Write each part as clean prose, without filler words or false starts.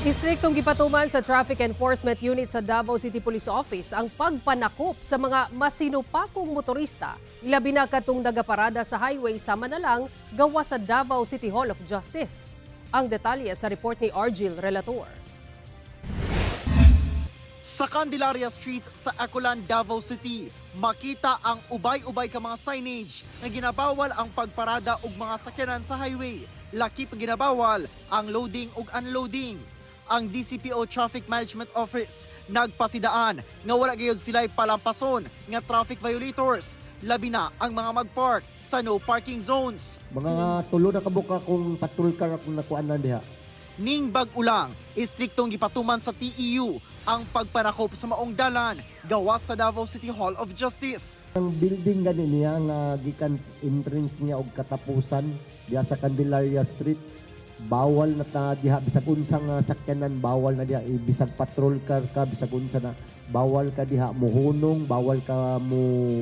Istriktong gipatuman sa Traffic Enforcement Unit sa Davao City Police Office ang pagpanakop sa mga masinupakong motorista, ilabi na katong nagaparada sa highway sama na lang gawa sa Davao City Hall of Justice. Ang detalye sa report ni Argil Relator. Sa Candelaria Street sa Aculan, Davao City, makita ang ubay-ubay ka mga signage na ginabawal ang pagparada og mga sakyanan sa highway. Lakip ang ginabawal ang loading ug unloading. Ang DCPO Traffic Management Office nagpasidaan nga wala gayud sila'y palampason nga traffic violators. Labi na ang mga magpark sa no parking zones. Mga tulo na kabuka kung patrol car akong nakuan na diha. Ning bag-ulang, istriktong gipatuman sa TEU ang pagpanakop sa maong dalan gawas sa Davao City Hall of Justice. Ang building gani niya nga gikan entrance niya og katapusan diha sa Candelaria Street, bawal na ta diha. Bisag unsa nga sakyanan, bawal na diha. Eh, bisag patrol car ka, bisag unsa na, bawal ka diha muhunong, bawal ka mo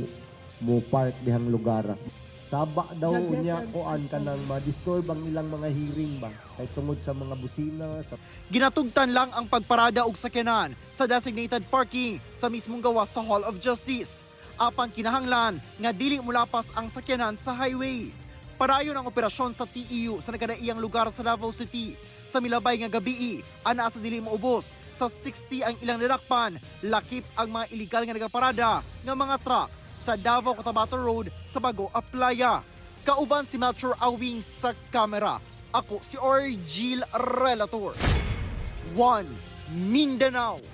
mo park dihang lugar. Saba daw niya kuan kanang ma-disturb ang ilang mga hearing ba kay tungod sa mga busina sa Ginatugtan lang ang pagparada og sakyanan sa designated parking sa mismong gawas sa Hall of Justice. Apan kinahanglan nga dili mulapas ang sakyanan sa highway. Padayon ang operasyon sa TEU sa nagkadaiyang lugar sa Davao City. Sa milabay nga gabii, ana sa dili moubos sa 60 ang ilang nadakpan, lakip ang mga iligal nga nagaparada nga mga truck sa Davao Cotabato Road sa Bago Aplaya. Kauban si Melchor Awing sa kamera. Ako si Orgil Relator. 1 Mindanao.